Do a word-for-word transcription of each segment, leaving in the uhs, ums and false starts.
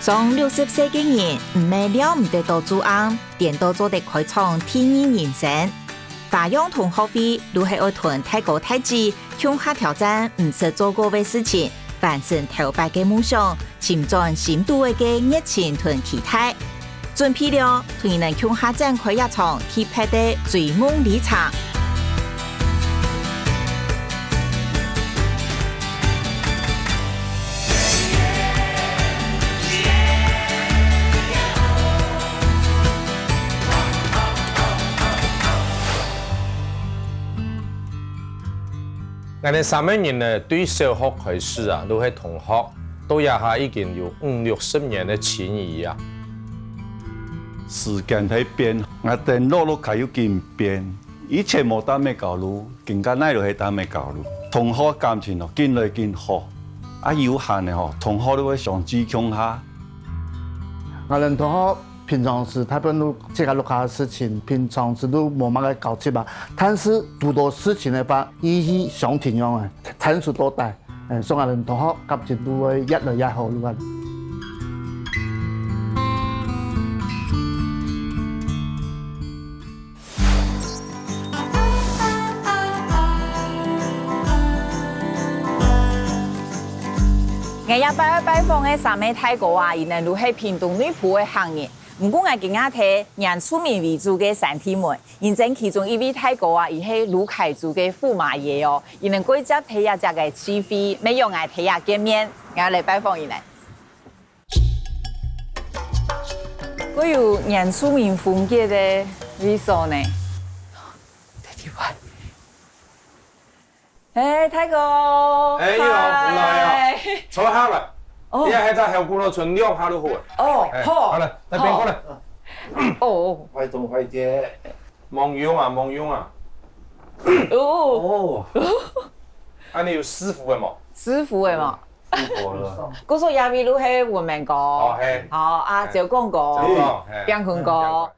上六十歲个人，毋係尞毋得到晝暗，顛倒做得開創第二人生。華陽同學會就係愛同大哥大姊共下挑戰毋識做過个事情，完成頭擺个夢想，尋轉心肚个熱情同期待。準備了，同你等共下展開這場特別个追夢旅程。 𠊎等三個人呢，對小學開始啊，就係同學，到這下已經有五六十年个情誼啊。時間在變，𠊎等老老家又緊變。以前無搭尾交流，今下哪路係搭尾交流。同學感情哦，緊來緊好。啊，有閒个吼，同學都會相聚共下。𠊎等同學 平常時大部分都自家屋下个事情，平常時都無麼个交集啊。但是堵到事情个話，意義相同樣个，堅持到底。欸，所以𠊎等同學感情都會越來越好，就恁。 𠊎這擺拜訪个三位大哥啊，佢等就係屏東內埔个客人。毋過𠊎今下在原住民為主个三地門，認真其中一位大哥啊，佢係魯凱族个駙馬爺哦。佢等過接在這隻个聚會，乜約𠊎在這見面，𠊎來拜訪佢等。 過有原住民風格个位所呢。在地方。欸，大哥。欸，你好，嗨。你好。坐下來。哦。你還在後古老村兩下就好了。哦，欸，好。好了，那邊過來。好。哦。壞東壞西。望洋啊，望洋啊。哦。哦。啊，你有師傅个無？師傅个無？ 復活了。故所這位就係文明哥。哦，係。好啊，係。趙光哥。趙光，係。炳坤哥。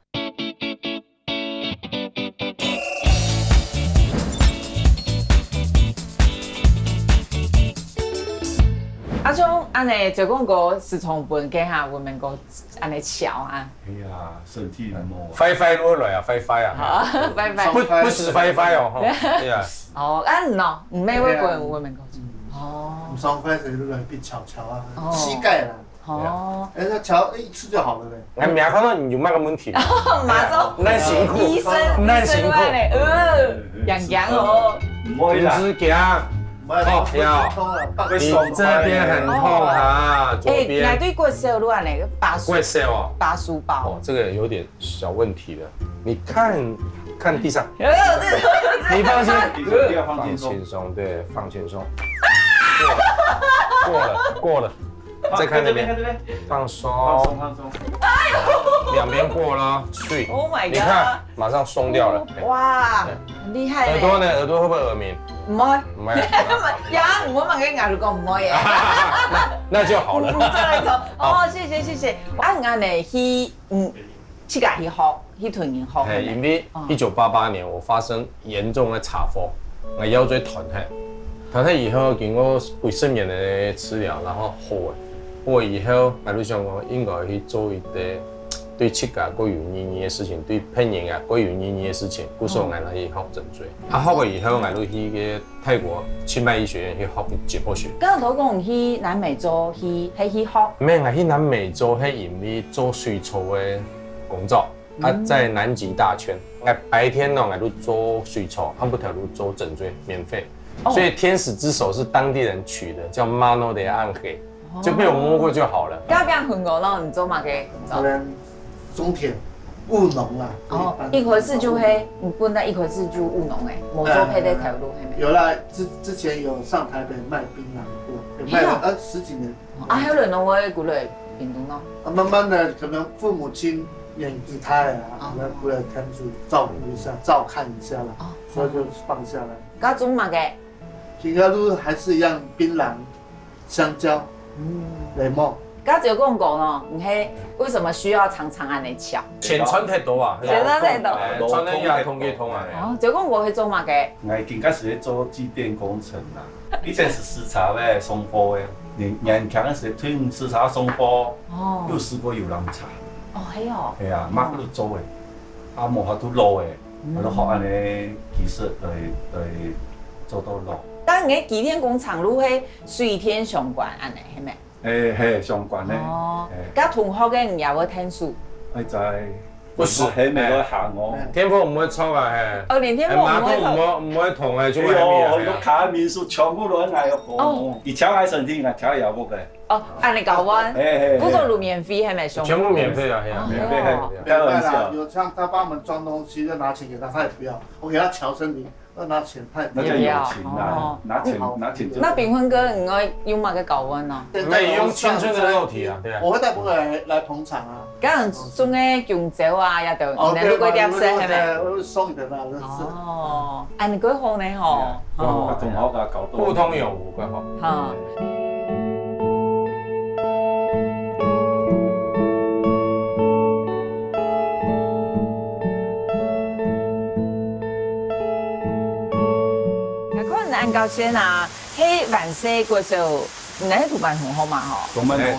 啊，像恁呢，趙光哥時常分該下文明哥 恁呢笑啊。哎呀，身體毋好啊。壞壞落來啊，壞壞啊。好，壞壞。不，不時壞壞哦，吼。哎呀。哦，恁呢，毋係會分文明哥。哦。毋爽快時就來比巧巧啊，哦。膝蓋啦。哦。哎，那巧，哎，一次就好了嘞。哎，沒看到你有那個問題嗎？馬上。恁辛苦。醫生，恁辛苦。醫生來了，呃，癢癢哦。毋會啦。毋使驚。 哦，要。你這邊很痛啊，左邊。哎，𠊎對骨痠就恁呢，巴斯，骨痠哦。巴斯包。哦，這個有點小問題了。你看，看地上。呃，這個，這個。你放心。地上不要放輕鬆。放輕鬆，對，放輕鬆。過了，過了，過了。再看那邊。放這邊，看這邊。放鬆。放鬆，放鬆。兩邊過了，睡。Oh my god。你看，馬上鬆掉了。哇，對。 很厲害呢。耳朵呢？耳朵會不會耳鳴？毋會。毋會。呀，我問个，𠊎就講毋會耶。那，那就好了。再來一次。好。哦，謝謝，謝謝。啊，𠊎呢，去，嗯，自家去學，去同人學，嘿，係咪？因為一九八八年我發生嚴重的茶瘋，𠊎腰椎斷忒，斷忒以後經過幾十年的治療，然後好了。好了以後，𠊎就想講應該去做一個 對自家較有意義个事情，對別人啊較有意義个事情，故所𠊎來去學整嘴。啊，學了以後，𠊎就去个泰國清邁醫學院去學解剖學。剛剛頭講去南美洲去，係去學。毋係，𠊎去南美洲係因為做水草个工作，啊，在南極大圈。𠊎白天呢，𠊎就做水草，暗晡頭就做整嘴，免費。哦。所以天使之手是當地人取的，叫Mano de Ángel。 就被我摸過就好了。該邊很高咯，你做麼个工作？可能種田、務農啊。哦，一般。一開始就係，你本來一開始就務農誒，無做別个頭路係無？有啦，之，之前有上台北賣檳榔過，有賣了，哎呀。呃，十幾年。啊，還有人會過來屏東咯？啊，慢慢的，可能父母親年紀大了啊，哦。要過來看住，照顧一下，照看一下啦，哦。所以就放下來。該種麼个？平常都還是一樣，檳榔、 香蕉，嗯。檸檬。該照講講哦，你係為什麼需要常常恁呢笑？錢賺忒多啊，錢賺忒多。哎，賺了也痛个痛啊。哦，照講講係做麼个？𠊎今開始在做機電工程啦，以前係駛車个，送貨个。年年輕个時候，退伍時查送貨，哦。有試過遊覽車。哦，係哦。係啊，馬路做个，啊，無法度落个，嗯。我就學恁呢技術來，來做到落。但你个機電工程路係水電相關，恁呢，係無？誒，係，相關个。哦，誒。該同學个你也會𢯭手？會知。 不是，還沒有行哦。電火毋會著啊，嘿。哦，連電火毋會著。哎，馬桶毋會，毋會動啊，就哎喲，會喊你啊，嘿啊。很多卡民宿全部都很矮哦。哦。以前還省電啊，調也不會。哦，恁呢搞完，哎，哎，哎。不做路免費，還沒收。全部免費啊，嘿啊。哦，免費，嘿啊。開玩笑。有像他幫我們裝東西，就拿錢給他，他也不要。我給他調身體， 那拿錢太那叫友情啊，哦。拿錢，拿錢就那炳坤哥，你愛用麼个交換呢？沒有，用青春的肉體啊，對啊。我會帶朋友來，來捧場啊。該樣種个弓蕉啊，也都，哦，你如果點食，對嘛，係咪？對，我會送你的啦，真是。哦，哎，你幾好呢吼。對啊，哦。哇，同學个搞到互通有無，幾好。哈。 𠊎看恁搞笑啊，係還細个時候，你係同班同學嘛吼？同班同學。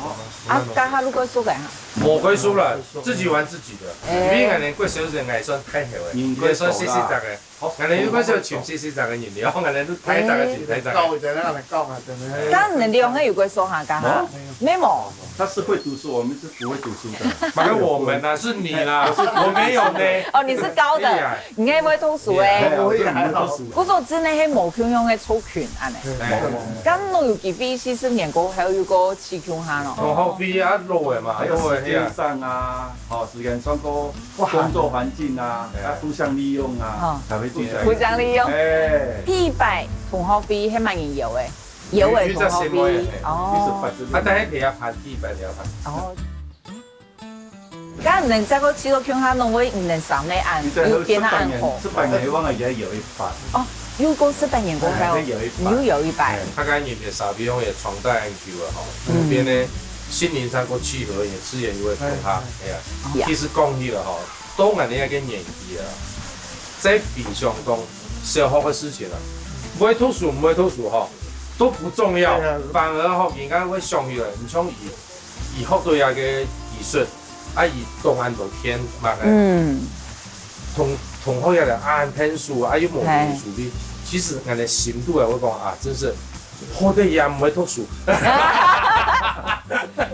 啊，該下就歸宿个哈？無歸宿了，自己玩自己的。哎。因為𠊎等國小時𠊎算大後个，應該算細細隻个。好，𠊎等有個時候尋細細隻个人聊，𠊎等都大隻个尋大隻个。搞一點那個搞啊，真的。該你等兩個有歸宿哈，該下？無。沒有。 他是會讀書，我們是不會讀書的。反正我們啊，是你啦，我沒有呢。哦，你是高的，哎呀。你應該會讀書哎。哎呀，我也還好。故所真的係無共樣个族群恁呢。哎。該你有機會四十年過後又過去共下咯。同學會啊，老个嘛，還有時間上啊，好，時間上過工作環境啊，哎。要互相利用啊，哦。才會住在一起。互相利用。哎。第一擺同學會係麼人邀个？ 有个同學會，有，有在先會，哦。啊，但係你要辦，第一擺你要辦。哦。該你等再過去到共下，攏會你等三个恁，你在有變得恁好。十八年，十八年，我也有一擺。哦，又過十八年過後，哎，有一擺。又有一擺。哎。大概你們三个也長大很久了哈，嗯。變得心靈上過契合，也自然就會同下，哎。哎呀，哦。其實講起來哈， 到𠊎等這個年紀啊，在回想講小學个事情啊，毋會讀書，毋會讀書吼，都不重要，對啊。反而吼，人家會想起來，你像佢，佢學到這個藝術，啊，佢當然都天嘛个。嗯。同，同學也來啊，很𢯭手啊，又無讀書的。嘿。其實𠊎等心肚啊，會講啊，真是 好得也毋會讀書。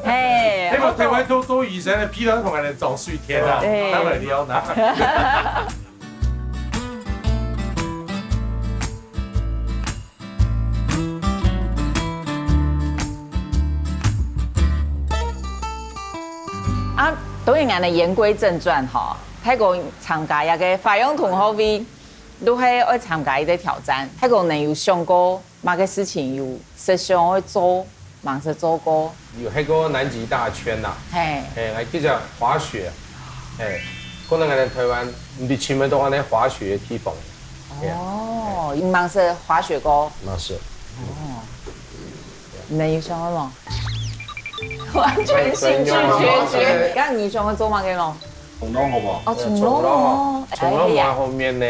嘿，你嘛台灣都做醫生个，譬如同人找水田啊，對。當然你要拿。啊，當然，𠊎等言歸正傳吼，大哥參加這個花樣同學會，都係愛參加一個挑戰。大哥，你有想過 麼个事情有設想愛做，吂識做過？有去過南極大圈吶。嘿。嘿，還記得滑雪。嘿，可能𠊎等台灣毋知尋得到恁呢滑雪个地方。哦，你吂識滑雪過？吂識。哦。你有想過無？完全興趣缺缺。該你想愛做麼个咯？ 衝浪好無？哦，衝浪哦。衝浪，衝浪哎呀。蠻好面呢。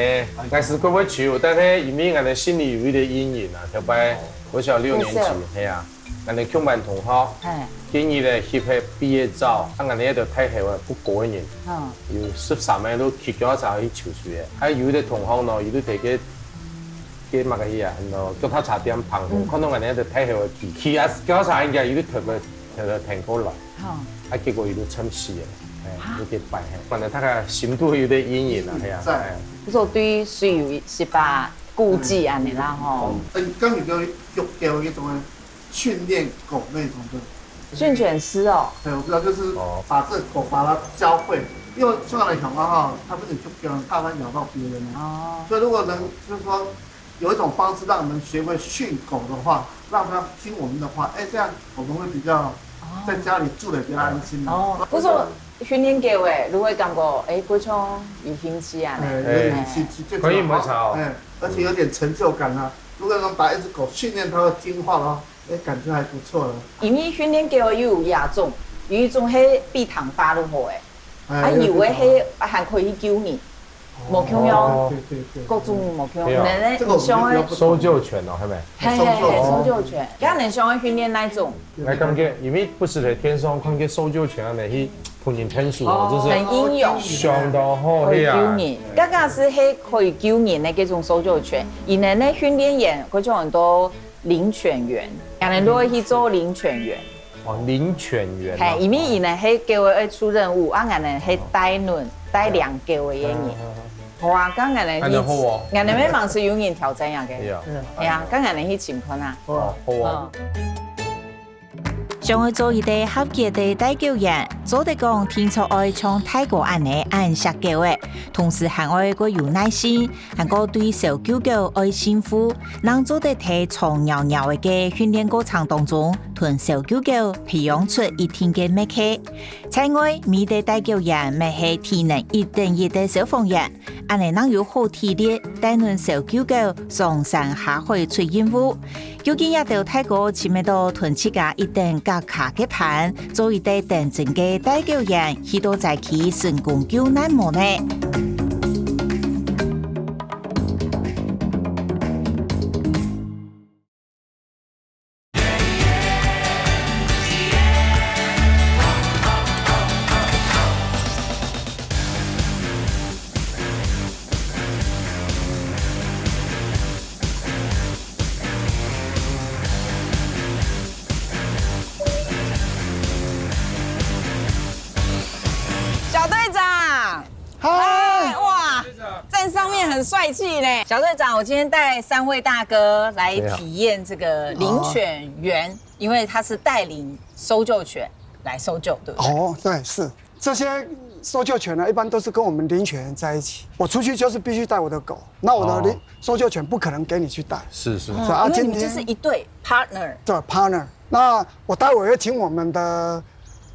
但是過會去，但係因為𠊎等心裡有一個陰影啊，頭擺國小六年級，係啊，𠊎等共班同學，哎。今年咧翕个畢業照，啊，𠊎等一個大學个不高个人，嗯。有十三個都騎腳踏車去泅水个，還有一個同學呢，佢都在該 該麼个去啊，喏，腳踏車店旁邊，嗯。看到𠊎等在大學个騎，騎啊，腳踏車應該有個特別，特別停過來，好。啊，結果佢就沉死了，哎，啊。有個敗，嘿，反正大家心肚有點陰影啊，係啊，在。哎。故所對水有一把顧忌恁呢啦，吼。嗯。哎，剛有沒有用，有一種訓練狗那種的？訓犬師哦。對，我知道，就是哦。把這個狗把它教會，因為像來講啊，哈，它不是就不要怕它咬到別人啊。哦。所以如果能，就是說， 有一種方式讓我們學會訓狗的話，讓牠聽我們的話，哎，這樣我們會比較，哦。在家裡住得比較安心啊。哦，不錯，訓練狗欸，就會感覺，哎，非常有興趣啊。哎，有點興趣，最主要，可以摩擦哦。哎，而且有點成就感啊。如果能把一隻狗訓練它會聽話的話，哎，感覺還不錯了。因為訓練狗又有兩種，有一種係比聽話就好欸，哎，啊，有的係還可以救人。無共樣，哦。對對對。各種無共樣。對啊。你呢，這個我們就不，你想要，搜救犬哦，係咪？嘿嘿嘿，搜救犬。搜救犬。該你想要訓練哪種？來，感覺，因為不時在電視上看見搜救犬啊，那去 分人𢯭手哦，哦，這是很英勇。想到好，會救人。係啊。剛剛係，係可以救人个這種搜救犬，佢等个訓練員，佢就很多領犬員，佢等都會去做領犬員。哦，領犬員哦。嘿，因為佢等係狗仔愛出任務，啊，佢等係帶人、帶領狗仔个人。嗯。好啊，剛剛呢，恁樣好哦。佢等个忙是有人挑戰樣个。係啊。係啊，剛剛呢去情況啊。哦，好哦。嗯。 想愛做一個合格个帶狗員，做得講定著愛像大哥恁呢恁惜狗仔，同時還愛過有耐心，還過對搜救狗愛辛苦，正做得在長貓貓个訓練過程當中，同搜救狗培養出一定个默契。在外，每個帶狗員乜係體能一等一个消防員， 恁呢正有好體力，帶等搜救狗上山下海出任務。究竟這兜大哥尋得到同自家一等合格个伴，做一個頂真个帶狗員，去到災區成功救難無呢？ 小隊長，嗨。嗨，哇，站上面很帥氣呢。小隊長，我今天帶三位大哥來體驗這個領犬員，因為他是帶領搜救犬來搜救，對不對？哦，對，是。這些搜救犬呢，一般都是跟我們領犬員在一起。我出去就是必須帶我的狗，那我的領，哦。搜救犬不可能給你去帶。是，是。是啊，哦，因為你們今天就是一對partner。對，partner。那我待會會請我們的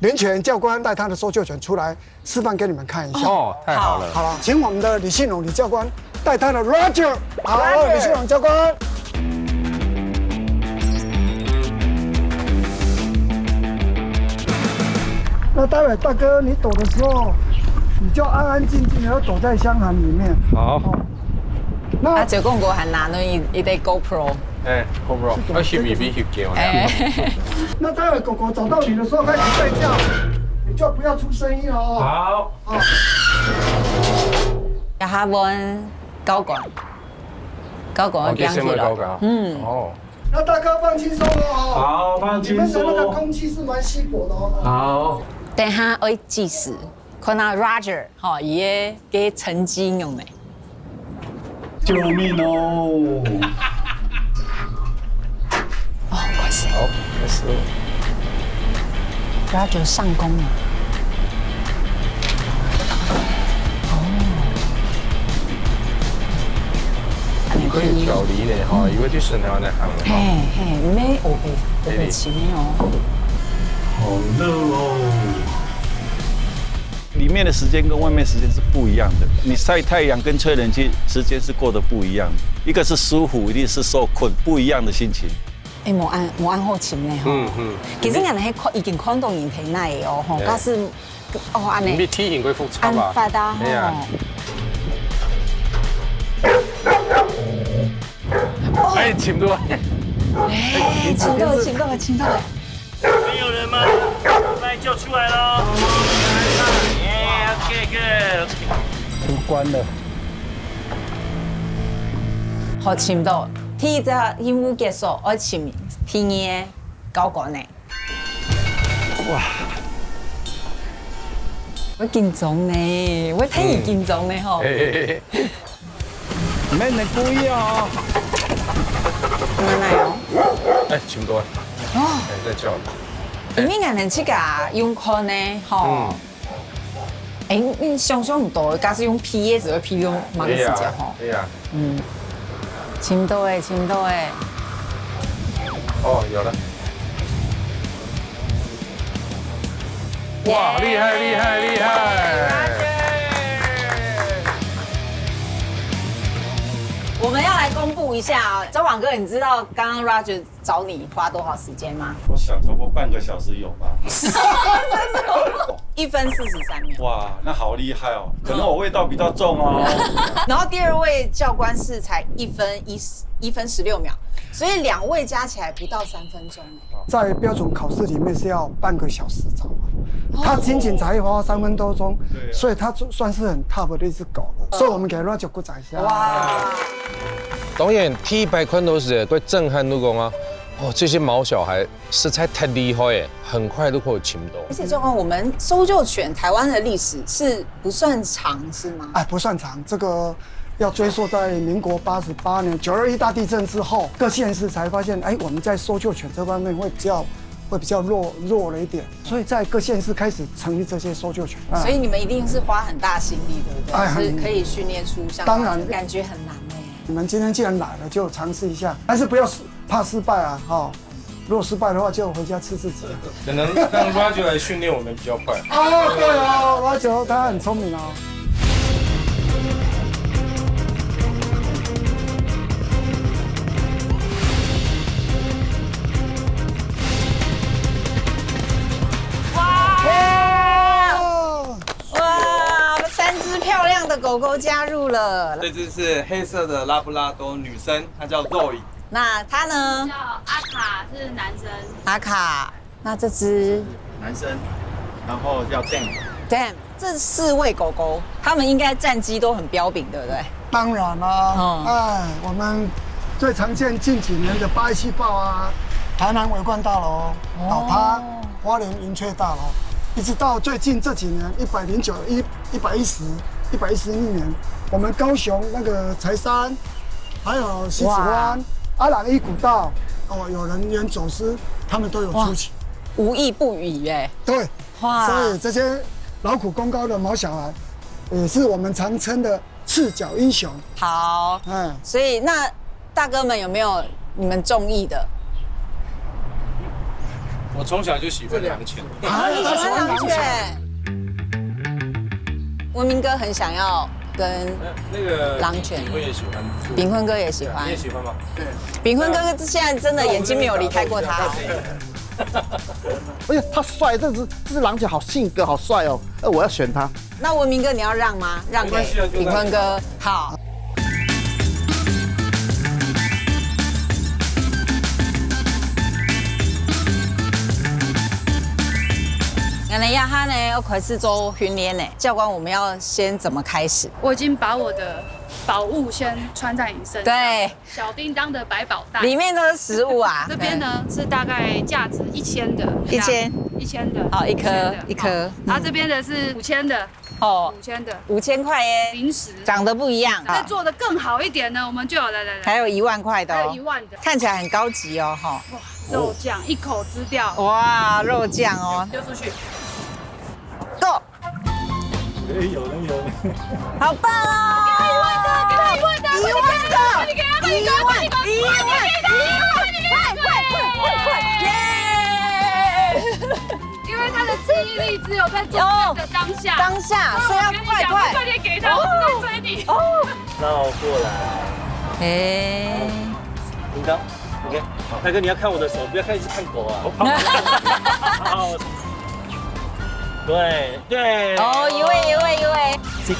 領犬教官帶他的搜救犬出來示範給你們看一下。哦，太好了。好了，請我們的李信榮李教官帶他的 Roger。好，Roger。李信榮教官。那待會大哥你躲的時候，你就安安靜靜地要躲在箱涵裡面。好。哦。那啊，就講過還拿了一，一台GoPro。 哎，好不好？要翕一翕翕給我。哎。那待會狗狗找到你的時候開始吠叫，你就不要出聲音了哦。好。啊。給他問教官，教官會講起來。哦，給先問教官啊。嗯。哦。那大哥放輕鬆哦。好，放輕鬆。你們的那個空氣是蠻稀薄的哦。好。等下會計時。 看下Roger，吼，佢个，个成績仰呢？救命哦！哦，快死！好，開始。Roger上弓了。哦。你可以調離的哈，因為就順條那行的哈。嘿，嘿，毋免烏白，烏白尋的哦。好熱哦。 裡面的時間跟外面時間是不一樣的。你曬太陽跟吹冷氣時間是過得不一樣的，一個是舒服，一個是受困，不一樣的心情。哎，無恁，無恁好尋呢吼。嗯，嗯。其實𠊎等係看，已經看到人體內的哦，吼，哎。但是，哦，恁呢。你體型會複雜吧？恁發達吼。哎呀。哎，尋到。哎，尋到，尋到，尋到。 這邊有人嗎？把你救出來了。耶，OK，good。出關了。好，尋到。第一隻任務結束，愛尋第二個教官呢。哇。我緊張呢，我太緊張了吼。嗯。嘿嘿嘿。 免恁故意哦。慢慢來哦。哎，尋到了。哦。哎，在叫。因為𠊎等自家用看呢，吼。嗯。哎，你想像毋到，假使用飛个，只會飛到某個時間吼。對呀，對呀。嗯。尋到了，尋到了。哦，有了。 哇，厲害，厲害，厲害！我們要來公布一下啊，周網哥，你知道剛剛Roger找你花多少時間嗎？我想差不多半個小時有吧。真的哦？一分四十三秒。哇，那好厉害哦！可能我味道比较重哦。然后第二位教官是才一分一一分十六秒，所以两位加起来不到三分钟。在标准考试里面是要半个小时找啊，他仅仅才花三分多钟，对啊所以他算是很 top 的一只狗了，所以我们给他就鼓掌一下。哇！当然，第一擺看到時，个震撼都講啊，哦，這些毛小孩實在太厲害了，很快都可以尋到。而且教官，我们搜救犬台湾的历史是不算长，是吗？哎，不算长，这个要追溯在民国八十八年九二一大地震之后，各县市才发现，哎，我们在搜救犬这方面会比较会比较弱弱了一点，所以在各县市开始成立这些搜救犬。啊所以你们一定是花很大心力，对不对？哎是可以训练出像当然感觉很难哎。你们今天既然来了，就尝试一下，但是不要失怕失败啊，哈、如果失败的话，就回家吃自己。可能让 Roger 来训练我们比较快。哦，对哦，我觉得他很聪明哦。哇！哇！三只漂亮的狗狗加入了。这只是黑色的拉布拉多女生，她叫 Zoe。那它呢？叫阿卡是男生，阿卡。那这只男生，然后叫 Dan。 Damn，这四位狗狗，它们应该战绩都很彪炳，对不对？当然啦、哦哎，我们最常见近几年的巴西豹啊，台南维冠大楼倒塌，花莲云雀大楼，一直到最近这几年，一百零九、一一百一十、一百一十一年，我们高雄那个柴山，还有西子湾、阿朗一古道，哦，有人员走失，他们都有出勤。无意不语哎。对，哇！所以这些劳苦功高的毛小孩，也是我们常称的赤脚英雄。好，哎，所以那大哥们有没有你们中意的？我从小就喜欢狼犬。啊，你喜欢狼犬？文明哥很想要跟那个狼犬我也喜欢。炳坤哥也喜欢你也。喜欢吗？炳坤哥现在真的眼睛没有离开过他。哎呀，他帅，这只这只狼犬好性格，好帅哦！哎，我要选它。那文明哥你要让吗？让给没关系啊就让炳坤哥。好。那等一下他呢要开始做训练呢，教官，我们要先怎么开始？我已经把我的宝物先穿在你身上。对，小叮当的百宝袋。里面都是食物啊。这边呢是大概价值一千的，一千一千的，好一颗的一颗好然后这边的是五千的，哦，五千的五千块耶，零食。长得不一样。再做的更好一点呢，我们就有来来来，还有一万块的哦还有一，万的。看起来很高级哦，哈。肉酱一口吃掉，哇，肉酱哦，丢出去。 Go，哎，有了有了。好棒哦！一万的，给他一万的，一万的，快点给他，快点给他，快点给他，快点给他，快点给他，快点给他，快点给他，快点给他，耶！因为他的记忆力只有在中间的当下，当下，所以要快快。快点给他，我在追你。哦，绕过来。哎，叮当，OK。大哥，你要看我的手，不要看一直看狗啊。好。对对。哦，一位一位一位，这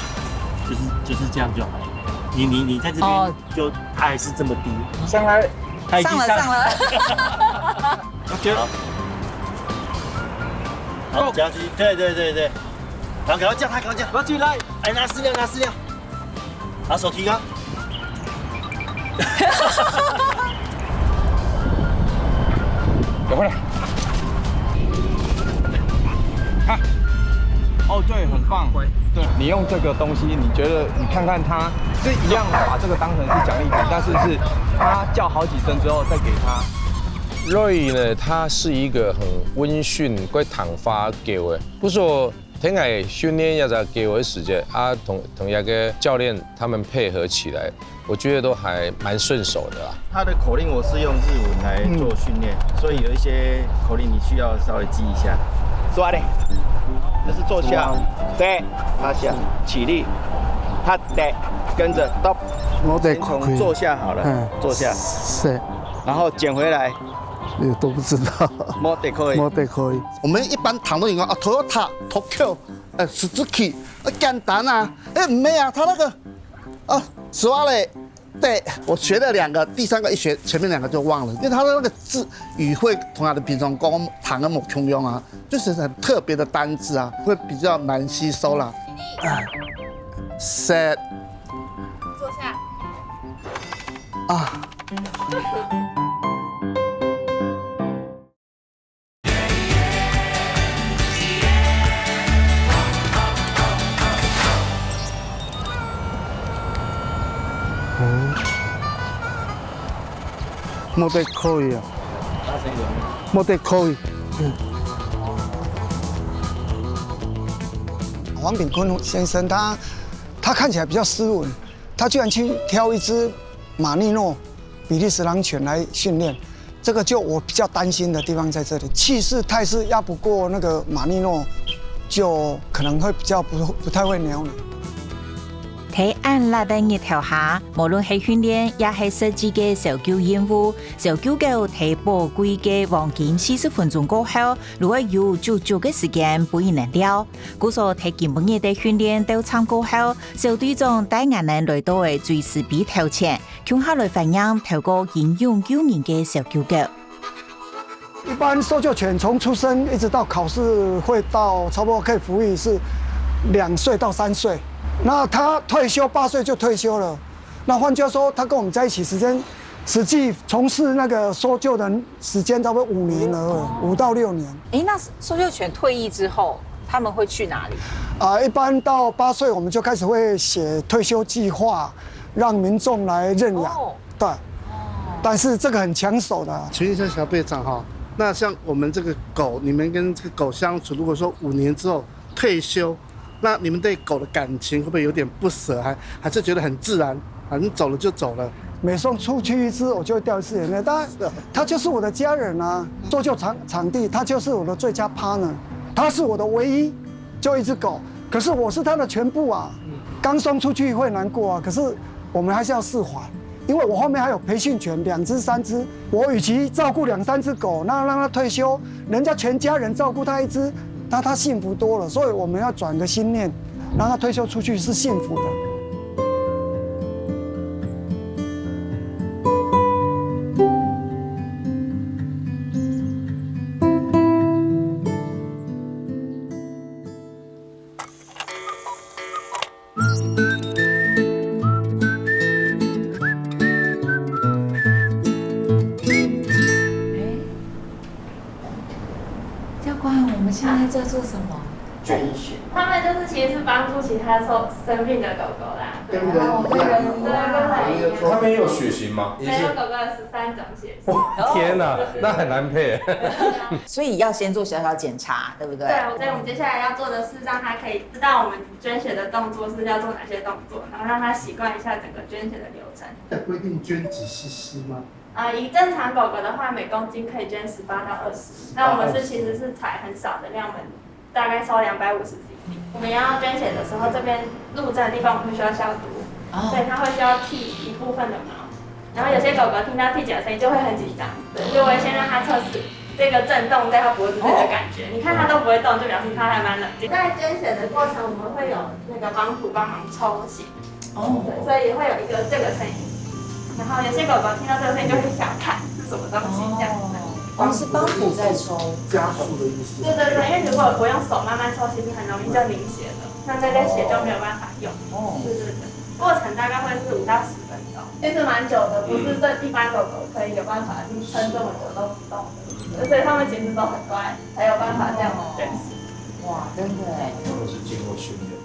就是就是这样就好了。你你你在这边哦就它还是这么低，上来，它已经上了上了。OK。好，加去，对对对对，然后赶快叫它，赶快叫，赶快去来，哎，拿饲料，拿饲料，把手提高。赶快来。啊，哦，对，很棒。对，你用这个东西，你觉得你看看它，这一样把这个当成是奖励品，但是是它叫好几声之后再给它。Roy 呢，它是一个很温驯、会听话的狗诶。不过，天爱训练一只狗的时间啊，同同一个教练他们配合起来，我觉得都还蛮顺手的啦。他的口令我是用日文来做训练，所以有一些口令你需要稍微记一下。坐咧，就是坐下，对，趴下，起立，趴下，跟着 stop。我得先从坐下好了，嗯坐下，是，然后捡回来，也都不知道。没得可以。没得可以。我们一般谈论一个啊，Toyota、Tokyo、呃，Suzuki，呃，简单啊，哎，没啊，他那个啊，说话嘞，对，我学了两个，第三个一学，前面两个就忘了，因为他的那个字语汇同他的平常讲谈个无共样啊，就是很特别的单字啊，会比较难吸收啦。哎，set 坐下。啊，没得可以啊，没得可以。黄炳坤先生他他看起来比较斯文，他居然去挑一只马尼诺比利时狼犬来训练，这个就我比较担心的地方在这里。气势态势压不过那个马尼诺，就可能会比较不不太会鸟你。在恁辣个日頭下，無論係訓練也係實際个搜救任務，搜救狗在寶貴个黃金四十分鐘過後，就會有足足个時間分佢等尞。故所在今晡日个訓練鬥場過後，小隊長帶𠊎等來到个最實地頭前，共下來懷念透過英勇救人个搜救狗。 一般搜救犬从出生一直到考试，会到差不多可以服役是两岁到三岁。那他退休，八岁就退休了。那换句话说，他跟我们在一起时间，实际从事那个搜救的时间差不多五年而已，五到六年。哎，那搜救犬退役之后，他们会去哪里？啊，一般到八岁，我们就开始会写退休计划，让民众来认养。哦，对，但是这个很抢手的啊。请问一下小队长哈，那像我们这个狗，你们跟这个狗相处，如果说五年之后退休，那你们对狗的感情会不会有点不舍，还还是觉得很自然，反正走了就走了？每送出去一只，我就会掉一次眼泪。当然，它就是我的家人啊，搜救场场地，它就是我的最佳 partner，它是我的唯一，就一只狗。可是我是它的全部啊。刚送出去会难过啊，可是我们还是要释怀，因为我后面还有培训犬两只、三只，我与其照顾两三只狗，那让它退休，人家全家人照顾它一只，那它幸福多了。所以我们要转个心念，让它退休出去是幸福的。教官，我们现在在做什么？他们就是其实是帮助其他受生病的狗狗啦。跟人一样。对，跟人一样。他们也有血型吗？也是。没有，狗狗有十三种血型。天哪，那很难配。所以要先做小小检查，对不对？对，所以我们接下来要做的是让它可以知道我们捐血的动作是要做哪些动作，然后让它习惯一下整个捐血的流程。规定捐几 C C 吗？呃，以正常狗狗的话，每公斤可以捐十八到二十。那我们是其实是采很少的量，我们大概收两百五十 C C。我们要捐血的时候，这边入针的地方我们会需要消毒，所以它会需要剃一部分的毛。然后有些狗狗听到剃脚的声音就会很紧张，对，所以我会先让它测试这个震动在它脖子这里的感觉。你看它都不会动，就表示它还蛮冷静。在捐血的过程，我们会有那个帮浦帮忙抽血，哦，对，所以会有一个这个声音。然后有些狗狗听到这个声音就会想看是什么东西这样子。哦，是帮浦在抽。加速的意思。对对对，因为如果我用手慢慢抽，其实很容易就凝血了，那那个血就没有办法用。哦，对对对，过程大概会是五到十分钟，其实蛮久的，不是这一般狗狗可以有办法去撑这么久都不动的，所以它们其实都很乖，才有办法这样子认识。哇，真的哎。他们是经过训练。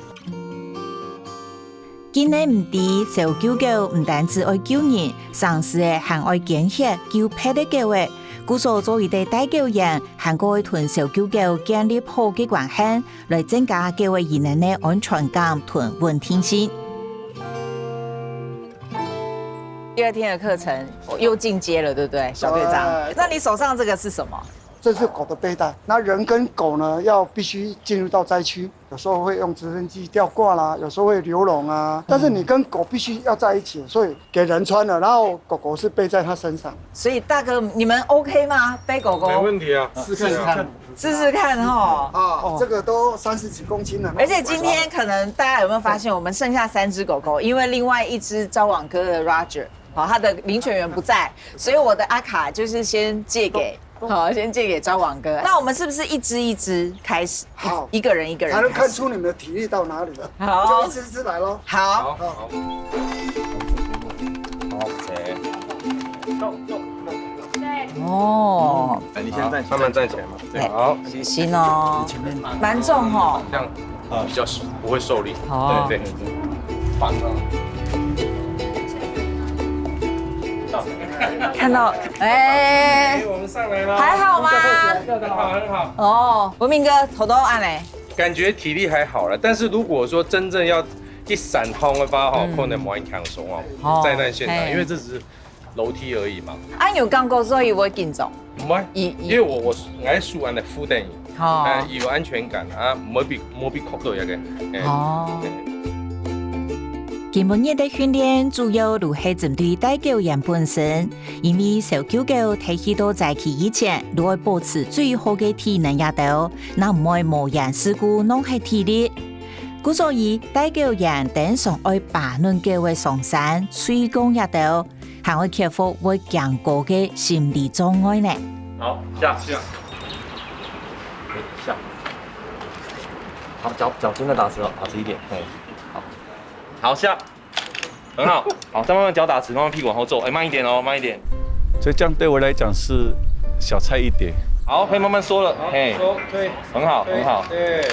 今日毋知搜救狗毋單止愛救人，常時還愛捐血救別个狗仔。故所做一个帶狗員，還過愛同搜救狗建立好个關係，來增加狗仔佢等个安全感同穩定性。第二天的课程又進階了，對不對，小隊長？那你手上這個是什麼？这是狗的背带。那人跟狗呢，要必须进入到灾区，有时候会用直升机吊挂啦，有时候会流笼啊。但是你跟狗必须要在一起，所以给人穿了，然后狗狗是背在它身上。所以大哥，你们 OK 吗？背狗狗？没问题啊，试看看。试试看哈。啊，这个都三十几公斤了。而且今天可能大家有没有发现，我们剩下三只狗狗，因为另外一只招网哥的 Roger，好，他的领犬员不在，所以我的阿卡就是先借给，好，先借给招网哥。那我们是不是一只一只开始？好一一个人一个人才能开始。看出你们的体力到哪里了。好就一只一只来喽。好，好，好，好，OK。哦，哎，你先站，慢慢站起来嘛。对好，行哦，蛮重哦。这样比较不会受力。哦对对，放上。看到，哎哎，，我们上来了。还好吗？很好很好。哦，文明哥，头都按嘞。感觉体力还好了，但是如果说真正要一闪通的话，哈，嗯可能蛮轻松哦。哦灾难现场，嘿因为这只是楼梯而已嘛。啊，有感觉所以会紧张。唔会，一因为我我我还输完的负担，哦哎，有安全感啊，没比没比哭到那个。哎哦。今晡日个訓練主要就係針對帶狗員本身，因為小狗狗提去到災區以前，就愛保持最好个體能這兜，正毋會無緣事故浪費體力。故所以，帶狗員等上愛把嫩狗个上山、追趕這兜，還愛克服會驚高个心理障礙呢。好，下下下。好，脚脚真的打直了，打直一点，哎，好，好下，很好，好，再慢慢脚打直，慢慢屁股往后坐，哎，慢一点哦，慢一点。所以这样对我来讲是小菜一碟。好，可以慢慢缩了，嘿，收，对，很好，很好。对，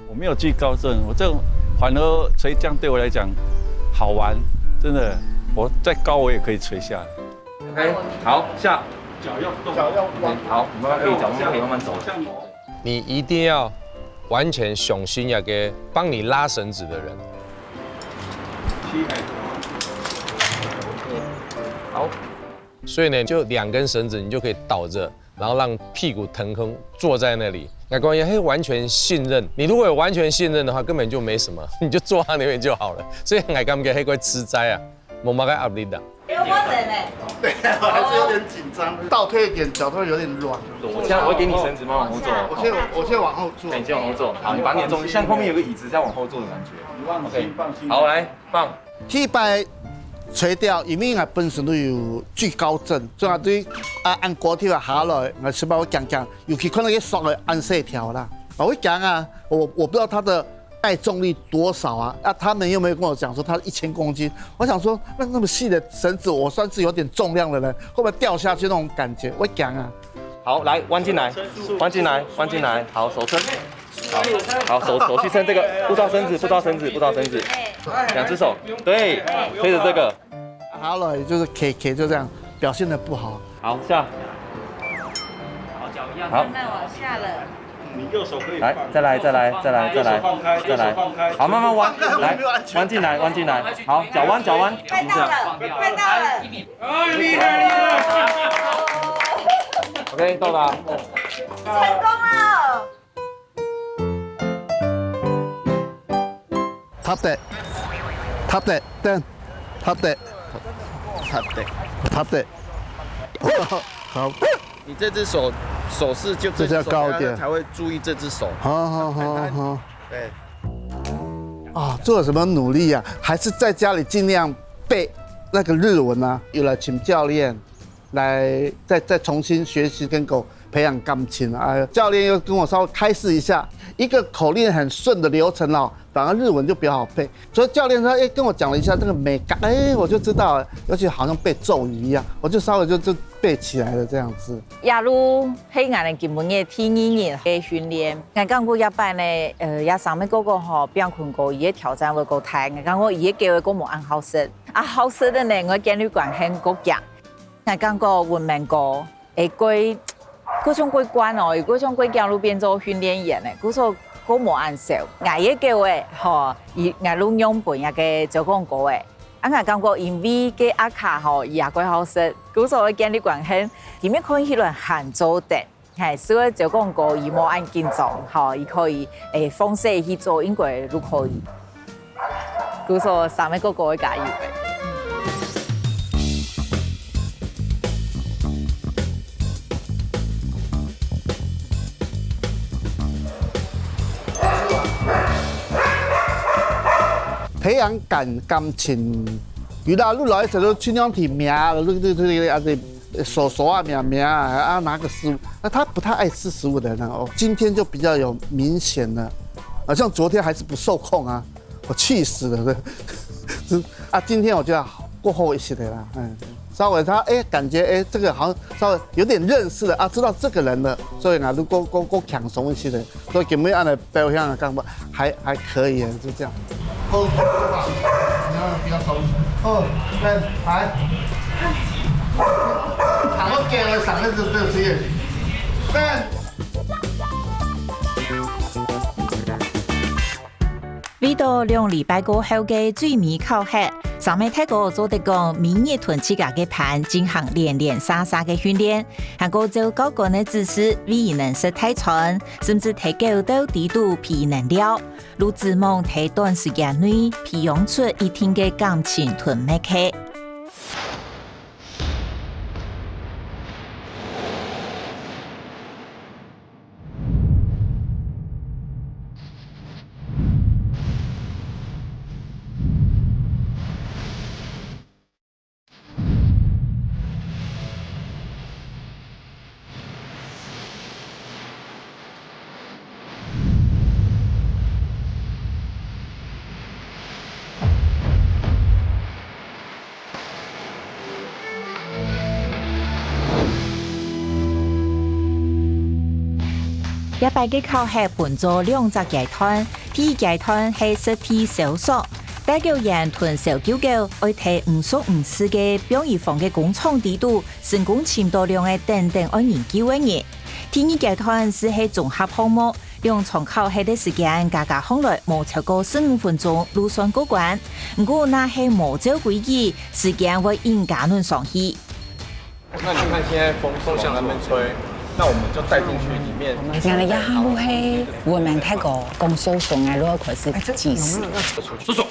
我没有惧高症，我这种反而垂降对我来讲好玩，真的，我再高我也可以垂下来。 OK，好下，脚要动，脚要弯，好，慢慢可以，脚慢慢可以慢慢走。向你一定要完全相信那个帮你拉绳子的人。膝盖。好，所以呢，就两根绳子，你就可以倒着，然后让屁股腾空坐在那里。那关键，嘿，完全信任。你如果有完全信任的话，根本就没什么，你就坐在那边就好了。所以我感觉，嘿，会吃斋啊，没那个压力的。有没有人呢？对，还是有点紧张，倒退一点，脚都有点软。我现在我会给你绳子，慢慢往后坐。我先我先往后坐。哎，你先往后坐。好，你把你的重心，像后面有个椅子，这样往后坐的感觉。你放心，放心。好，来放。第一擺垂吊，因為𠊎本身都有懼高症，所以𠊎對啊，按高鐵啊下來，𠊎係把我驚驚，尤其看到一索个按細條啦，我會驚啊，我我不知道它的耐重力多少啊，啊，他們又沒有跟我講說它一千公斤，我想說那那麼細的繩子，我算是有點重量的人，會不會掉下去那種感覺，我會驚啊。好，来弯进来，弯进来，弯进来。好，手撑。好，好，手手去撑这个，不抓绳子，不抓绳子，不抓绳子。两只手，对，推着这个。下來就是 K K 就這樣表現得不好。好下。好，那我下了。你右手可以来，再来，再来，再来，再来，再来。好，慢慢弯，来，弯进来，弯进来。好，脚弯，脚弯。快到了，快到了。啊，厉害厉害！ OK，到了。成功了。立って、立って、立って、立って、立って。好。你这只手手势就这只要高一点才会注意这只手。好好好好。对。啊，做了什么努力啊？还是在家里尽量背那个日文啊，又来请教练，来再再重新学习跟狗培养感情啊。教练又跟我稍微开示一下，一个口令很顺的流程哦，反而日文就比较好背。所以教练他哎跟我讲了一下这个美感，哎，我就知道了，尤其好像背咒语一样，我就稍微就就背起来了这样子。雅茹，係𠊎等今晡日第二日个訓練。𠊎感覺這擺呢，呃，這三个哥哥吼，比較困過，佢个挑戰會過大。𠊎感覺佢个狗會過無恁好食。啊，好食个呢，𠊎建立關係過強。𠊎感覺文明哥，會過，過像過慣哦，又過像過強就變做訓練員呢，故所過無恁少。𠊎个狗仔，吼，佢𠊎就讓分這个招網哥仔。啊，𠊎感覺因為个阿卡吼，佢也過好食，故所會建立關係，佢乜看起來還做得。係，所以就講過，佢無恁緊張，吼，佢可以，誒，放勢去做，應該就可以。故所三个哥哥會加油个。培養感，感情，有的路來時候盡量提名，啊，手手啊，名名啊，啊，拿个食物，那他不太爱吃食物的人哦，今天就比较有明显的，啊，像昨天还是不受控啊，我气死了，是啊，今天我觉得好过后一些的啦，嗯，稍微他哎，感觉哎，这个好像稍微有点认识了啊，知道这个人了，所以呢，如果过过轻松一些的，所以今日恁个表现啊，感觉还还可以，就这样。好，你要不要走？哦，来，来。 為到兩禮拜過後个最尾考核，三个大哥做得講每日同自家个伴進行連連續續个訓練，還過照教官个指示，為佢等食大餐，甚至提狗到底肚陪佢等尞，就指望在短時間內培養出一定个感情同默契。 這擺个考核分做兩隻階段，第一階段係實地搜索，帶狗員同搜救狗愛在毋熟毋識个枋仔房个工廠底肚，成功尋到兩个等等愛人救个人。第二階段就係綜合項目，兩場考核个時間加加項來無超過十五分鐘，就算過關。毋過若係無照規矩，時間會緊加長上去。 那你看現在風是往那邊吹，那我們就帶進去裡面。原來這下路係我們泰國公司送的，如果可是技師。收手。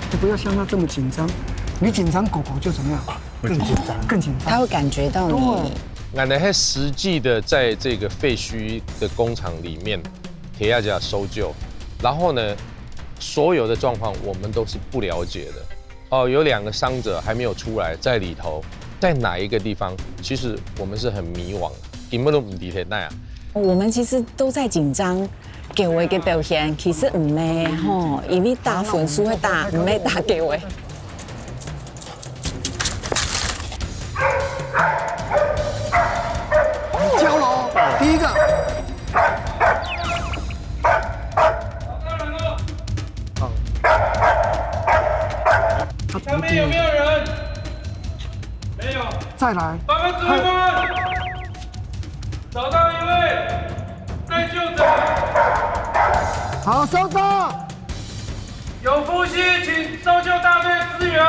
你不要像他這麼緊張，你緊張，狗狗就怎麼樣？更緊張。更緊張。牠會感覺到你。對。𠊎等係實際的在這個廢墟的工廠裡面，鐵亞甲搜救，然後呢，所有的狀況我們都是不了解的。哦，有兩個傷者還沒有出來，在裡頭，在哪一個地方？其實我們是很迷惘的，根本都毋知在哪啊。我們其實都在緊張， 狗仔个表現，其實毋係吼，因為打分數係打，毋係打狗仔。交了，第一個。好。下面有沒有人？沒有。再來。報告指揮官，找到一位。 搜救者。好，收到。有呼吸，請搜救大隊支援。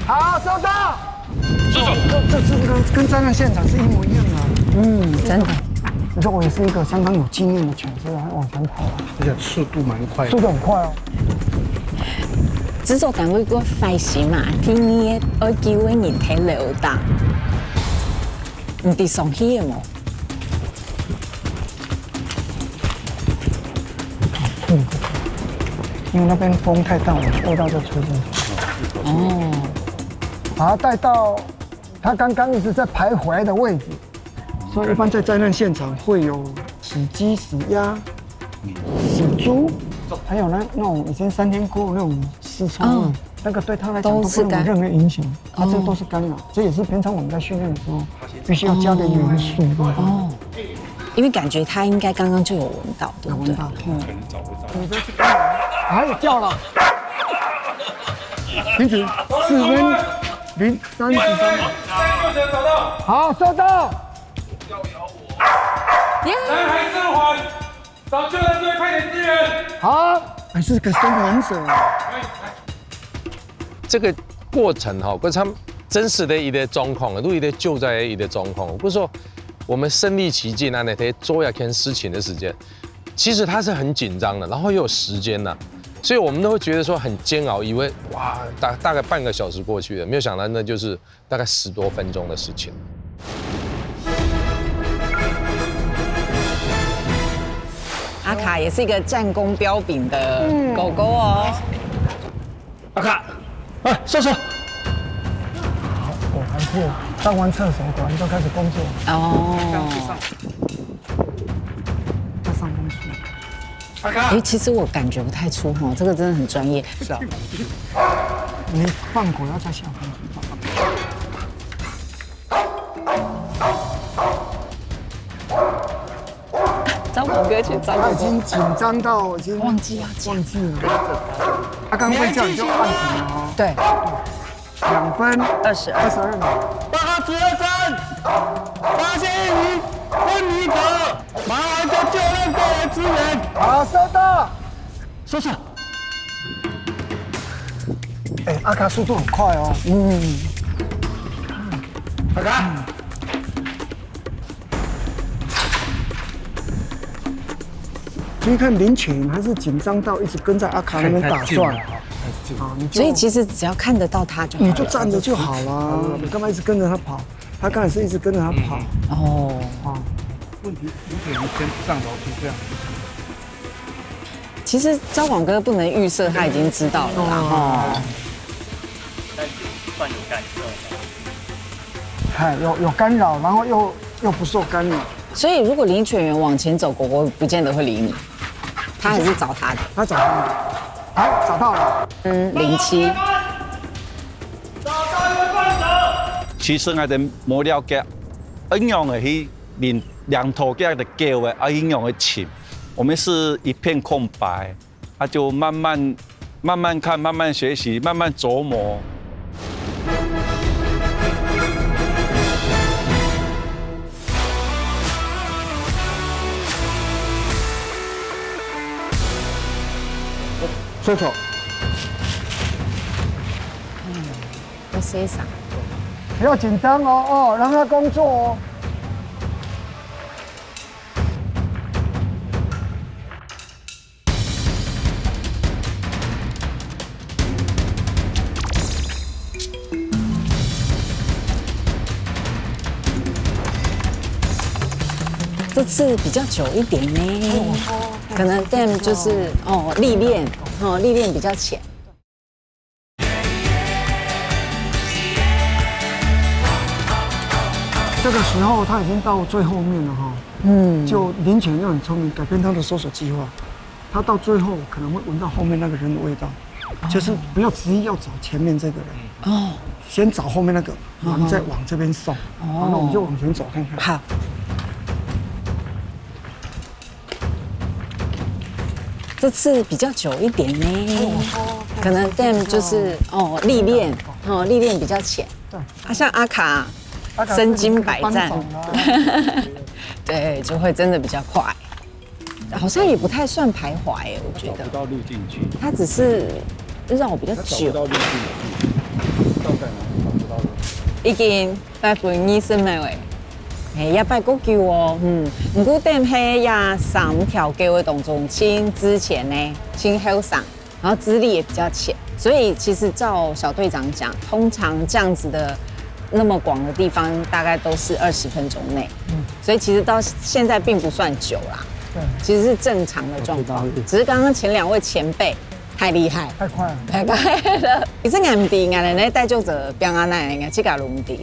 好，收到。收手。這、這、這個跟災難現場是一模一樣的啊。嗯，真的。你說我也是一個相當有經驗的犬隻，然後往前跑啊。而且速度蠻快的。速度很快哦。製作單位个壞心嘛，第二个愛救个人忒溜達。你知上去个無？ 嗯，因為那邊風太大了，味道就吹進去。哦。把牠帶到牠剛剛一直在徘徊的位置，所以一般在災難現場會有死雞、死鴨、死豬，還有那、那種已經三天過那種屍臭味，哦。那個對牠來講都不能有任何影響。 它這都是干擾，這也是平常我們在訓練的時候必須要加的元素。哦，因為感覺牠應該剛剛就有聞到，對不對？有聞到，嗯。你這是干擾。哎，掉了。停止，四分零三十三秒。好，收到。南海自卫，找救援队快点支援。好，还是个生还者。这个过程哈，跟他们真实的一个状况，都一个救灾的一个状况。不是说我们身临其境啊，那些做一件事情的时间，其实它是很紧张的，然后又有时间呐，所以我们都会觉得说很煎熬，以为哇大大概半个小时过去了，没有想到那就是大概十多分钟的事情。阿卡也是一个战功彪炳的狗狗哦。阿卡，哎，叔叔，果然是上完厕所，果然就开始工作。哦，要上工去。哎，其实我感觉不太出哈，这个真的很专业。是啊，你放狗要在下方。招狗哥去招他已狗哥，经紧张到已经忘记要讲忘记了。他刚刚被叫你就按停了哦。对，两分二十二。二十二秒。报告指挥官，发现一名昏迷者，马上叫救援队来支援。好，收到。叔叔，哎，阿卡速度很快哦。阿卡，所以看林泉还是紧张到一直跟在阿卡那边打转。啊，你就所以其实只要看得到他就好了。你就站着就好了，你干嘛一直跟着他跑？他刚才是一直跟着他跑。哦，哦，问题，你可能先上楼梯这样。其实招广哥不能预设他已经知道了啦哈。但也算有干涉。哎，有有干扰，然后又又不受干扰。所以如果林泉员往前走，狗狗不见得会理你，他还是找他的。他找到了，好，找到了。嗯，零七。其实我哋冇了解，恁樣个去领领头个个个啊，恁样个情，我们是一片空白，他就慢慢慢慢看，慢慢学习，慢慢琢磨。收手。要说啥？不要紧张哦，哦，让他工作哦。这次比较久一点呢，可能 Dam 就是哦历练，哦历练比较浅。这个时候他已经到最后面了哈，嗯，就林泉又很聪明，改变他的搜索计划，他到最后可能会闻到后面那个人的味道，就是不要执意要找前面这个人，哦，先找后面那个，然后再往这边送，好，那我们就往前走看看。好。这次比较久一点呢，可能 Dam 就是哦历练，哦历练比较浅。啊，像阿卡身经百战，对，就会真的比较快。好像也不太算徘徊耶，我觉得找不到路进去。他只是绕比较久。找不到路进去，到底哪里找不到路？已经百分二十秒诶，嘿，也拜过久哦，嗯。不过 Dam 係也三条狗个当中，亲之前呢，亲后生，然后资历也比较浅，所以其实照小队长讲，通常这样子的那么广的地方，大概都是二十分钟内，嗯，所以其实到现在并不算久啦，对，其实是正常的状况，只是刚刚前两位前辈太厉害，太快了，太快了。你这个 M D 呢？那带救者 biang 啊，那个自家 room 的。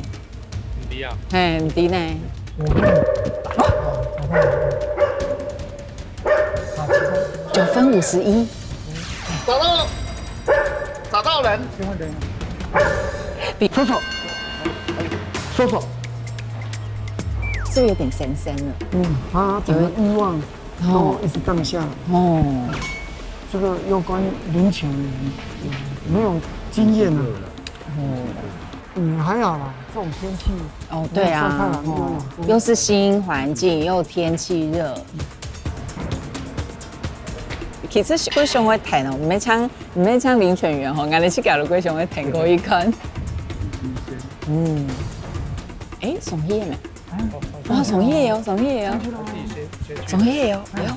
你啊，嘿，你呢？我看，我看，九分五十一，找到，找到人，收手，收手。是不是有点神神了？嗯，他整个欲望都一直荡下来。哦，这个有关林泉没有经验啊。嗯，还好啦，这种天气。哦，对啊，晒太阳没有用。哦，又是新环境，又天气热。其实我想要谈哦，没像没像林泉源吼，俺们去搞了过想要谈过一看。嗯，哎，送叶没？哇，送叶哦，送叶哦，送叶哦，哎呦。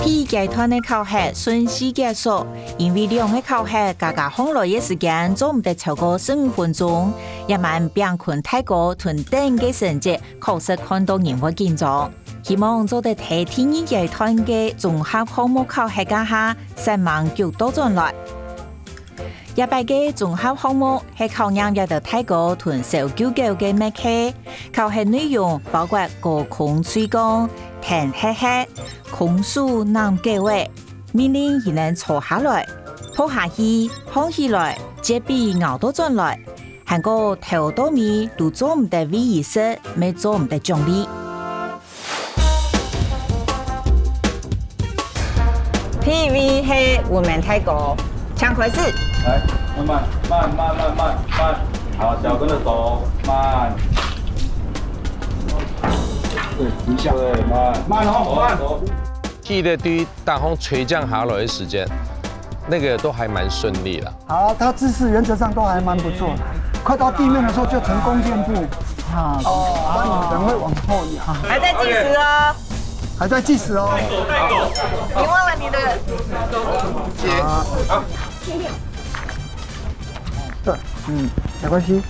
第一阶段个考核顺序结束，因为两个考核加加放落个时间做毋得超过十五分钟，也蛮平均大哥同等个成绩，確實看到人會緊張。希望做得在第二階段个綜合項目考核个下，煞猛逐倒轉來。 這擺个綜合項目係考驗這兜大哥同小狗狗个默契。考核內容包括高空垂降、彈核核、空手揇狗仔、命令佢等坐下來、仆下去、䟘起來、接尾咬倒轉來，還過頭到尾都做毋得餵佢食，乜做毋得獎勵。 第一位係雲門大哥，請開始。來，慢慢，慢慢慢慢慢，好，腳跟著走，慢。對，停下，對，慢，慢哦，慢。走。記得對大風吹降下來的時間，那個都還蠻順利啦。 好，他姿勢原則上都還蠻不錯的，快到地面的時候就呈弓箭步，好，哦，那你人會往後仰，還在計時哦，還在計時哦。你忘了你的好，對，嗯，沒關係，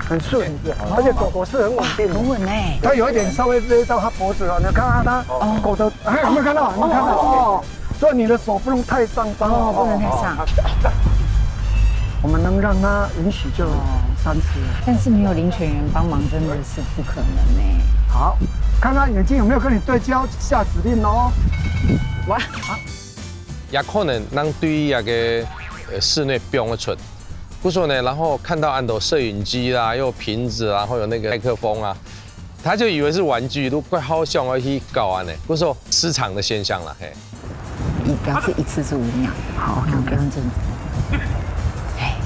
很順，而且狗狗是很穩定的，很穩欸。它有一點稍微勒到它脖子了，你看啊，它哦狗的，哎，有沒有看到？有沒有看到？哦，所以你的手不能太上张哦，不能太上。我們能讓它允許就三次。但是沒有林泉源幫忙，真的是不可能欸。好，看看眼鏡有沒有跟你對焦，下指令哦。哇，也可能人對這個呃室內放得出，故所呢，然後看到恁多攝影機啦，又有瓶子啦，然後有那個麥克風啊，他就以為是玩具，都怪好笑，要去搞恁呢，故所失常的現象啦，嘿。一，表示一次是五秒。好，OK，OK。不用這樣子。哎。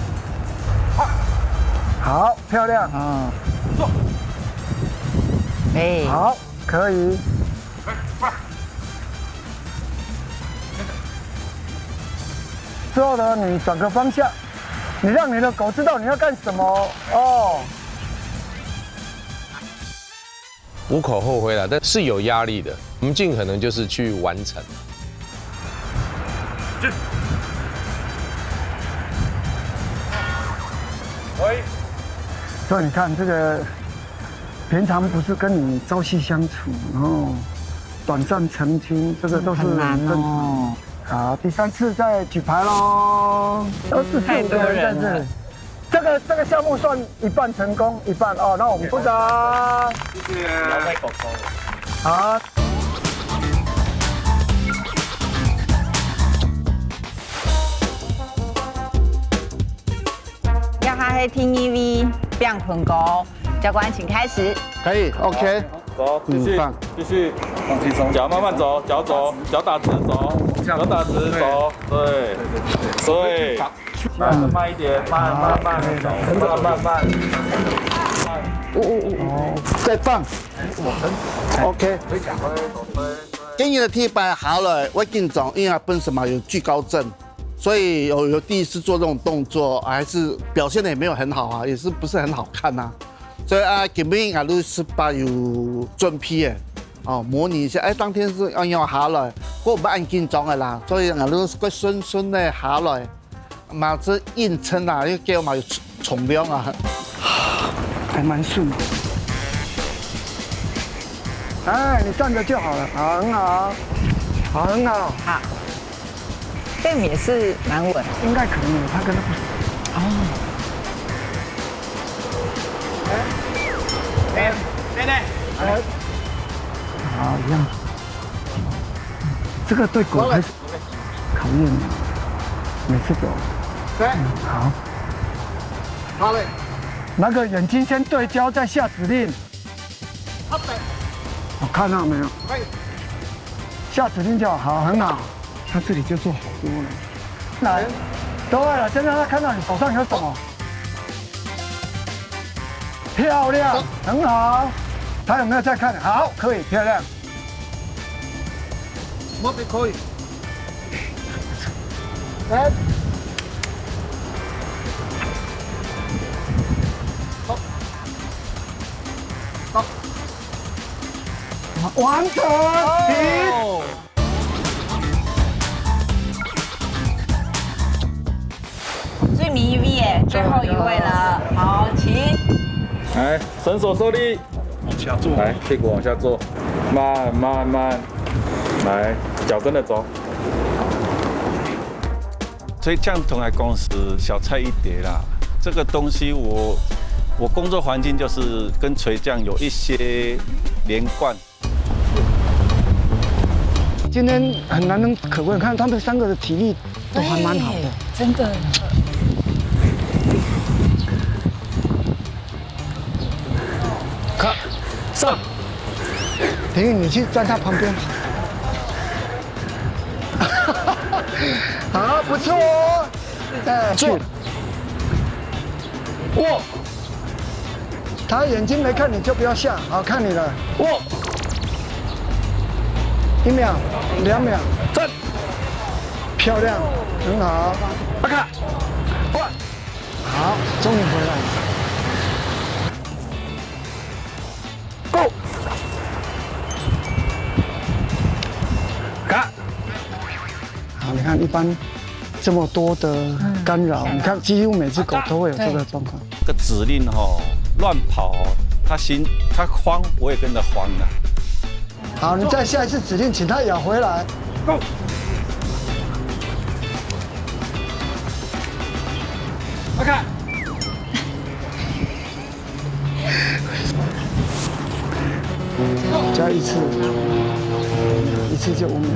好，漂亮。啊。哎。好，可以。之後呢，你轉個方向，你讓你的狗知道你要幹什麼哦。 無可厚非啦，但是有壓力的，我們盡可能就是去完成。喂。所以你看，這個平常不是跟你朝夕相處，然後短暫成親，這個都是很難哦。好，第三次再舉牌咯，都是四五個人在這裡。太多人了。 這個，這個項目算一半成功，一半哦。那我們鼓掌。謝謝。好。這下係第二位，炳坤哥，教官請開始。可以，OK。走，繼續，嗯，放。繼續，放輕鬆。腳慢慢走，腳走，腳打直走，腳打直走，對，對，對，對。 慢，慢一點，慢，慢，慢，慢，慢，慢。哦，哦，哦。再放。OK。今年的第一擺下來，我緊張，因為他本身嘛有懼高症，所以有，有第一次做這種動作，還是表現得也沒有很好啊，也是不是很好看啊。所以啊，今晡日𠊎就試把有準備的，哦，模擬一下，哎，當天是要要下來，我毋愛恁緊張的啦，所以𠊎就會順順的下來。 嘛，這硬撐啊，又給我嘛有重，重量啊。還蠻順的。哎，你站著就好了，好，很好，好，很好。好，這也是蠻穩。應該可能有，它跟它不，哦。哎，哎，哎，哎。好，一樣。這個對狗還是 考驗每次走。對。嗯，好。好嘞。那个眼睛先对焦，再下指令。我看到没有？下指令就好，好，很好。他这里就做好多了。来，对了，先让他看到你手上有什么。漂亮，很好。他有没有在看？好，可以，漂亮。我可以。来。好。好。完成。停。最尾一位耶，最后一位了。好，请。来，伸手受力。往下坐。来，屁股往下坐，慢慢慢。来，脚跟着走。吹降筒来讲是小菜一碟啦。这个东西我，我工作环境就是跟垂降有一些连贯。今天很难能可贵，看他们三个的体力都还蛮好的。真的。看，上。婷宇，你去站他旁边。好，不错哦。再去。哇！他眼睛没看你就不要下，好，看你了。哇！一秒，两秒，站。漂亮，很好。阿卡，哇！好，终于回来了。Go！卡。好，你看一般这么多的干扰，你看几乎每只狗都会有这个状况。这个指令吼，乱跑哦，它心它慌，我也跟着慌了。好，你再下一次指令，请它咬回来。Go。OK。加一次，一次就五秒。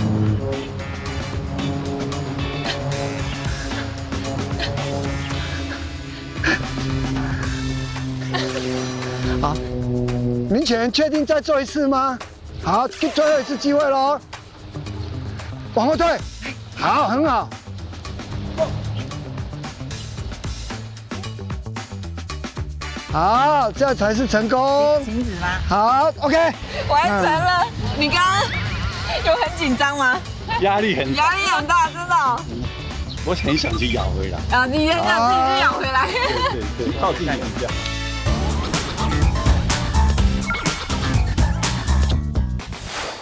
好，明泉，确定再做一次吗？好，最后一次机会喽。往后退，好，很好。好，这样才是成功。停止吗？好，OK。完成了。你刚刚有很紧张吗？压力很大，压力很大，真的哦。我很想去咬回来。啊，你很想自己去咬回来。对对对，靠近一下。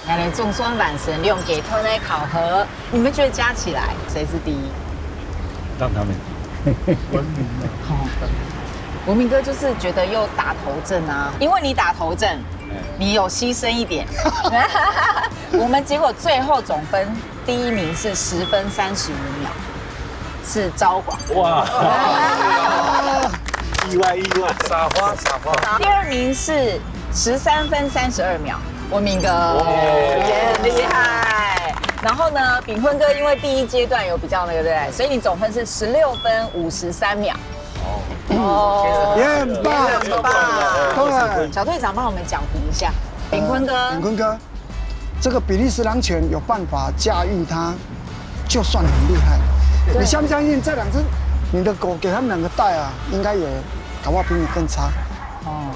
来，总算完成两个团的考核，你们觉得加起来谁是第一？让他们好，文明哥就是觉得又打头阵啊，因为你打头阵，你有牺牲一点。我们结果最后总分第一名是十分三十五秒，是昭广。哇，意外意外，撒花撒花。第二名是十三分三十二秒，文明哥也很厉害。然后呢，炳坤哥因为第一阶段有比较那个对不对？所以你总分是十六分五十三秒。哦，也很棒，很棒。当然。小队长帮我们讲评一下，炳坤哥炳，坤哥，这个比利时狼犬有办法驾驭它，就算很厉害。你相不相信这两只，你的狗给他们两个带啊，应该也搞不好比你更差。哦，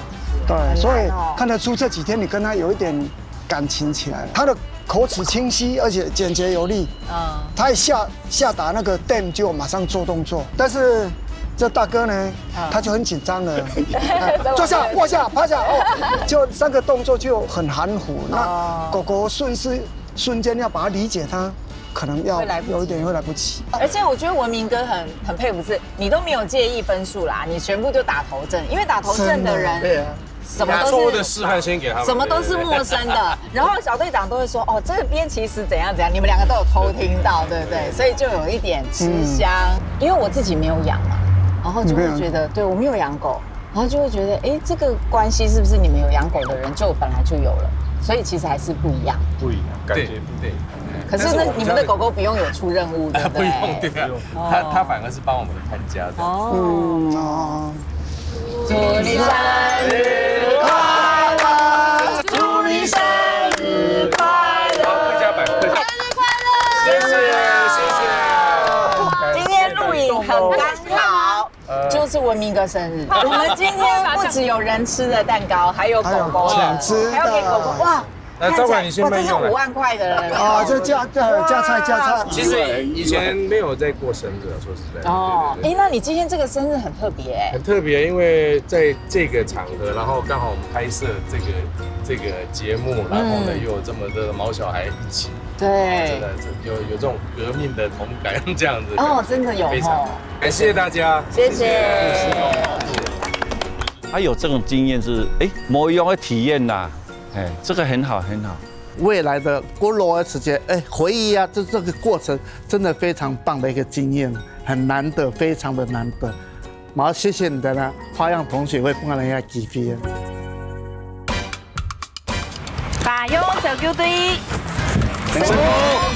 对，很难哦所以看得出这几天你跟它有一点感情起来了。它的口齿清晰，而且简洁有力。嗯，它一下下达那个 dam 就马上做动作，但是这大哥呢，他就很紧张了，坐下、对坐下、趴下，哦，就三个动作就很含糊。哦那狗狗顺势瞬间要把它理解它，可能要会来不及有一点会来不及。而且我觉得文明哥很很佩服，是你都没有介意分数啦，你全部就打头阵，因为打头阵的人对啊，什么都是把错误的示范先给他们，什么都是陌生的。然后小队长都会说，哦，这边其实怎样怎样，你们两个都有偷听到，对不对？所以就有一点吃香。因为我自己没有养嘛，然后就会觉得，对我没有养狗，然后就会觉得，哎，这个关系是不是你们有养狗的人就本来就有了？所以其实还是不一样。不一样，感觉不对。可是呢，你们的狗狗不用有出任务，对不不对？用对啊，他他反而是帮我们看家的。哦，嗯哦，祝你生日快乐，祝你生日快乐，好，客家版，客家版。生日快乐，谢谢，谢谢。今天录影很刚好，就是文明哥生日。我们今天不只有人吃的蛋糕，还有狗狗的，还有狗狗吃的还要给狗狗哇。来，招管，你先哇，慢用来。这是五万块的啊，这加加加菜加菜。其实以前没有在过生日啊，说实在的。哦，对对对哎，那你今天这个生日很特别，很特别，因为在这个场合，然后刚好我们拍摄这个这个节目，然后呢嗯又有这么多的毛小孩一起，真对，的是有有这种革命的同感这样子。哦，真的有非常哦，感谢大家，谢谢。他有这种经验是，哎，某一种的体验啦，哎，这个很好很好。未来的过老的时间，哎，回忆啊，这这个过程真的非常棒的一个经验，很难得，非常的难得。然后谢谢你的呢，花样同学会帮人家起飞。打用小球队，成功。